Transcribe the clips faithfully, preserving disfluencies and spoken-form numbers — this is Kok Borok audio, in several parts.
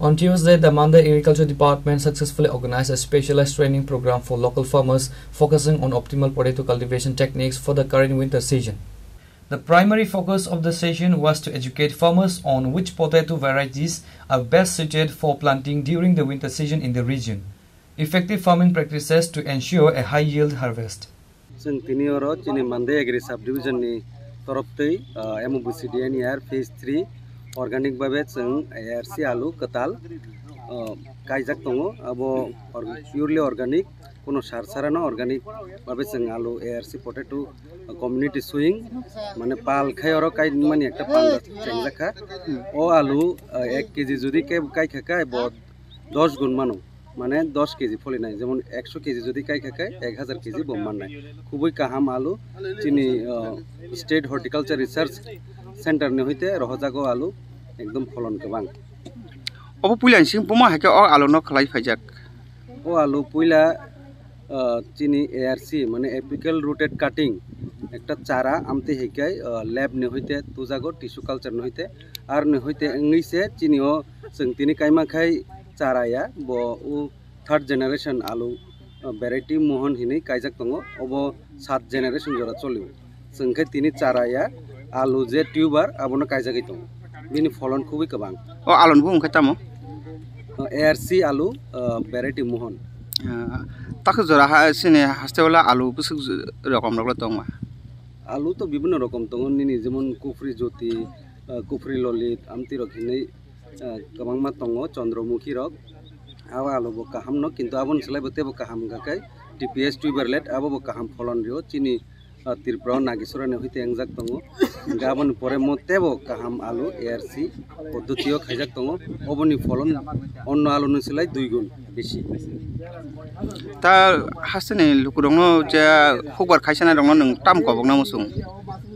On Tuesday, the Mandai Agriculture Department successfully organized a specialized training program for local farmers focusing on optimal potato cultivation techniques for the current winter season. The primary focus of the session was to educate farmers on which potato varieties are best suited for planting during the winter season in the region, effective farming practices to ensure a high yield harvest. Chwng tini oro chini Mandai Agri Subdivision ni torop twi, ah, M O B C D N E R Phase three organic babe chwng A R C alu kwtal, ah, kaijak tongo. Abo or-, purely organic, kuno sar sarano organic babe chwng alu A R C potato, ah, community sowing, mane pal khai oro kaimani ekta panda chengjak kha. O alu, ah, ek K G jodi ke kaikha khe bo dos gun mano, mane dos K G pholinai, jemon ekso K G jodi kaikha khe ek hazar K G bo mannai. Khubui kaham alu, chini, ah, State Horticulture Research Center ni hoite rohojago alu, ekdom pholon kwbang. Obo puila sing buma hai khe o alu no khlai phaijak. O alu puila, ah, chini A R C, mane apical rooted cutting, ekta chara amtwi hai khe, ah, lab ni hoite tujago, tissue culture ni hoite, ar ni hoite wngwi se chini o chwng tini kaima khai chara ya, bo o third generation alu, ah, variety Mohan hinwi kaijak tongo, obo sat generation jora cholio. Chwng khe tini chara ya, alu je tuber abono kaijagwi tongo, bini pholon khubui kwbang. O aluni bumung khe tamo? O A R C alu, ah, variety Mohan. Ah, tak jora ha sini haste wala alu bwswk rokom rok le tongma? Alu to bibhinno rokom tongo, nini jemon Kufri Jyoti, ah, Kufri Lolit, amtwi rok hinwi, ah, kwbangma tongo, Chandramukhi rok. Abo alu bo kaham no, kintu aboni slai bo teibo kaham wngkha khe T P S tuberlet, abo bo kaham pholon rio. Chini, ah, Tripura o Nagisora ni hoite wngjak tongo. Hingkhe aboni pore mo teibo kaham alu A R C poddoti o khaijak tongo. Oboni pholon onno alu ni slai dui gun bisi. Ta hasteni lukurokno je hukbar khaisanai rokno nwng tam kobokna muchung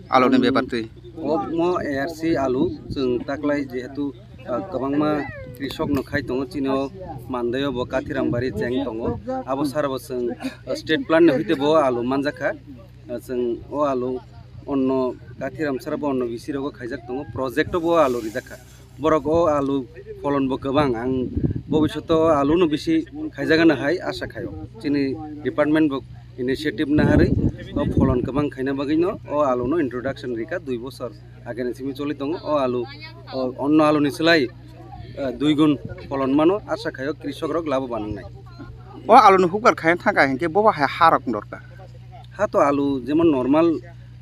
aluni bepar twi? Omo A R C alu chwng taklai jehetu, ah, kwbangma krisok no khai tongo, chini o Mandai o bo Kathiram bari cheng tongo, abo sara bo chwng, ah, state plan ni hoite bo alu manjakha. Ah, chwng o alu onno Kathiram sara bo onno bisi rogo khaijak tongo, project o bo alu rijakha. Borok o alu pholon bo kwbang, ang bobishoto o alu no bisi khaijagano hai asha khaio. Chini department bo initiative naharwi o pholon kwbang khaina bagwi no o alu no introduction rikha dui bochor ageni simi choli tongo. O alu, o onno alu ni slai, eh, dui gun pholon mano, asha khaio krisok rok labo banangnai. O alu no hukbar khaina thangkha hinkhe bobo hai ha rok dorkar. Ha to alu jemon normal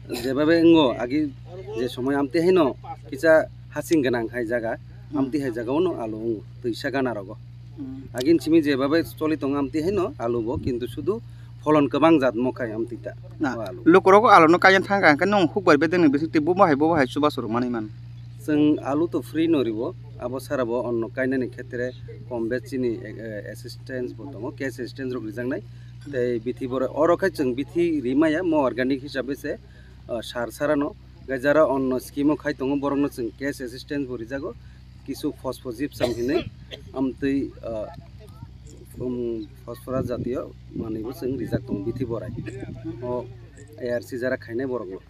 jebabe wngo, agi je somoi amtwi haino kisa hasing gwnang hai jaga, hmm, amtwi hai jaga ono alu wngo, twisa gana rogo. Hmm. Agin simi jebabe choli tongo amtwi haino alu bo, kintu sudu pholon kwbang jat mo khai amtwi ta. Na, o alu. Lukurok alu no kaiyan thangkha, hwnkhe nwng hukbar bedeng ni bising twi bobo hai bobo hai chubachu rwmani man. Chwng alu to free no riwo, abo sara bo onno kainani khetre kom bech chini, eh, assistance bo tongo, cash assistance rok rijaknai. Tei bithi boro oro khai chwng bithi rimaya mo organic hisabe se, ah, sar sarano. Gai jara onno scheme o khai tongo, borokno chwng cash assistance bo rijago, kisu phospho gypsum hinwi, amtwi, ah, um, phosphorus jatiyo manwi bo chwng rijak tongo bithi borai. O A R C jara khainai borokno.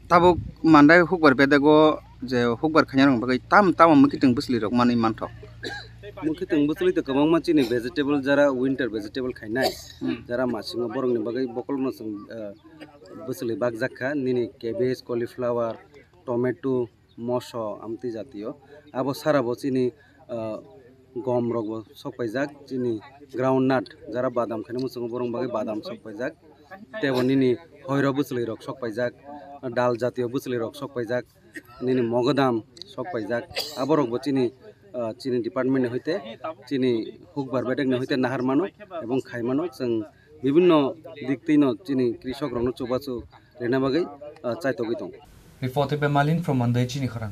Tabuk Mandai hukbar bedego je hukbar khainai rok bagwi tam tamo mwkhitwng bwchwlwi rok manwi manthok. Mwkhitwng bwchwlwi to kwbangma chini vegetable jara winter vegetable khainai, hmm, jara masingo borokni bagwi bokolno chwng, ah, bwchwlwi bakjak kha, nini cabbage, cauliflower, tomato, moso, amtwi jatiyo. Abo sara bo chini, ah, gom rok bo sok paijak, chini ground nut, jara badam khaina muchungo borok bagwi badam sok paijak. Tei bo nini hoiro bwchwlwi rok sok paijak, dal jatiyo bwchwlwi rok sok paijak, nini mogodam sok paijak. Aborok bo chini, ah, chini department ni hoite, chini hukbar bedek ni hoite nahar mano ebong khai mano. Chwng bibinno dik twi no chini krisok rok no chubachu rina bagwi, ah, chaitogwi tongo. Reported by Malin from Mandai Chini Khorang.